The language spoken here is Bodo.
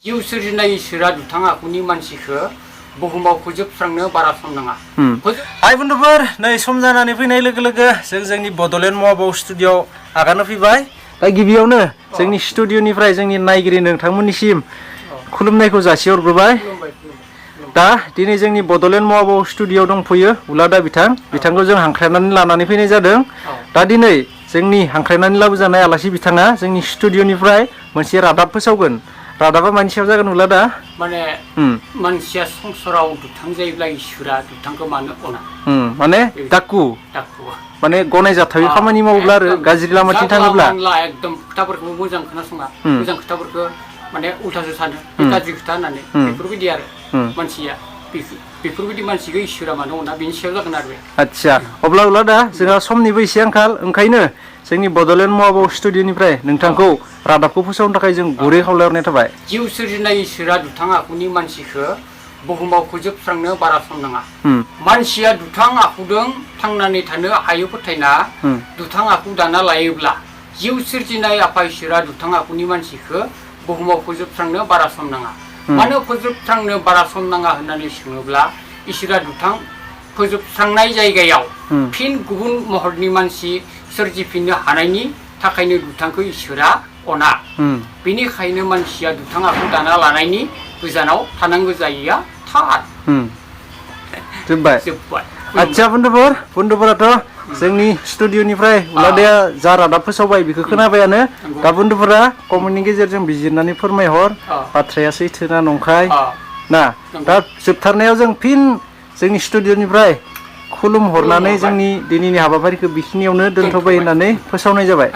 जिउ सोरजिनाय इसोरा दुथां आखुनि मानसिखौ बुहुमाव फोजोबस्रांनो बारा सम नाङा। हाय बन्धुफोर, नै सम जानानै फैनाय लोगो लोगो जों जोंनि बड'लेण्ड महाबाव स्टुडिअ'आव आगान होफैबाय। दा गिबियावनो जोंनि स्टुडिअ'निफ्राय जोंनि नायगिरि नोंथांमोननिसिम खुलुमनायखौ जासिहरग्रोबाय। दा दिनै जोंनि बड'लेण्ड महाबाव स्टुडिअ'आव दंफैयो उलादा बिथांखौ जों हांख्रायनानै लानानै फैनाय जादों। दा दिनै जोंनि हांख्रायनानै लाबोजानाय आलासि बिथाङा जोंनि स्टुडिअ'निफ्राय मोनसे रादाब फोसावगोन। रादाबा मानि सायाव जागोन उलादा? माने मानसिया संसाराव दुथां जायोब्ला इसोरा दुथांखौ मानो अना? माने दाकु माने गनायजाथावै खामानि मावोब्ला आरो गाज्रि लामाथिं थाङोब्ला एकदम खोथाफोरखौ मोजां खोनासङा, मोजां खोथाफोरखौ माने उल्थासो सानो, गाज्रि खोथा होननानै बेफोरबायदि आरो मानसिया बेफोरबायदि मानसिखौ इसोरा मानो अना बेनि सायाव जागोन आरो। आच्छा, अब्ला उलादा जोंहा समनिबो एसे आंखाल, ओंखायनो जोंनि बड'लेण्ड महाबाव स्टुडिअ'निफ्राय नोंथांखौ रादाबखौ फोसावनो थाखाय जों गुरै खावलायहरनाय थाबाय। जिउ सोरजिनाय इसोरा दुथां आखुनि मानसिखौ बुहुमाव फोजोबस्रांनो बारा सम नाङा। मानसिया दुथां आखुजों थांनानै थानो हायो फोथायना दुथां आखु दाना लायोब्ला जिउ सोरजिनाय आफा इसोरा दुथां आखुनि मानसिखौ बुहुमाव फोजोबस्रांनो बारा सम नाङा। मानो फोजोबस्रांनो बारा सम नाङा होननानै सोङोब्ला इसोरा दुथां फोजोबस्रांनाय जायगायाव फिन गुबुन महरनि मानसि सोरजिफिननो हानायनि थाखायनो दुथांखौ इसोरा अना। बेनिखायनो मानसिया दुथां आखु दाना लानायनि गोजानाव थानांगौ जायैया थार। जोब्बाय। आच्छा बन्धुफोराथ' जोंनि स्टुडिअ'निफ्राय उलादाया जा रादाब फोसावबाय बेखौ खोनाबायानो। दा बन्धुफोरा कमेन्टनि गेजेरजों बिजिरनानै फोरमायहर बाथ्राया सैथो ना नंखाय ना। दा जोबथारनायाव जों फिन जोंनि स्टुडिअ'निफ्राय खुलुम हरनानै जोंनि दिनैनि हाबाफारिखौ बेखिनियावनो दोनथ'बाय होननानै फोसावनाय जाबाय।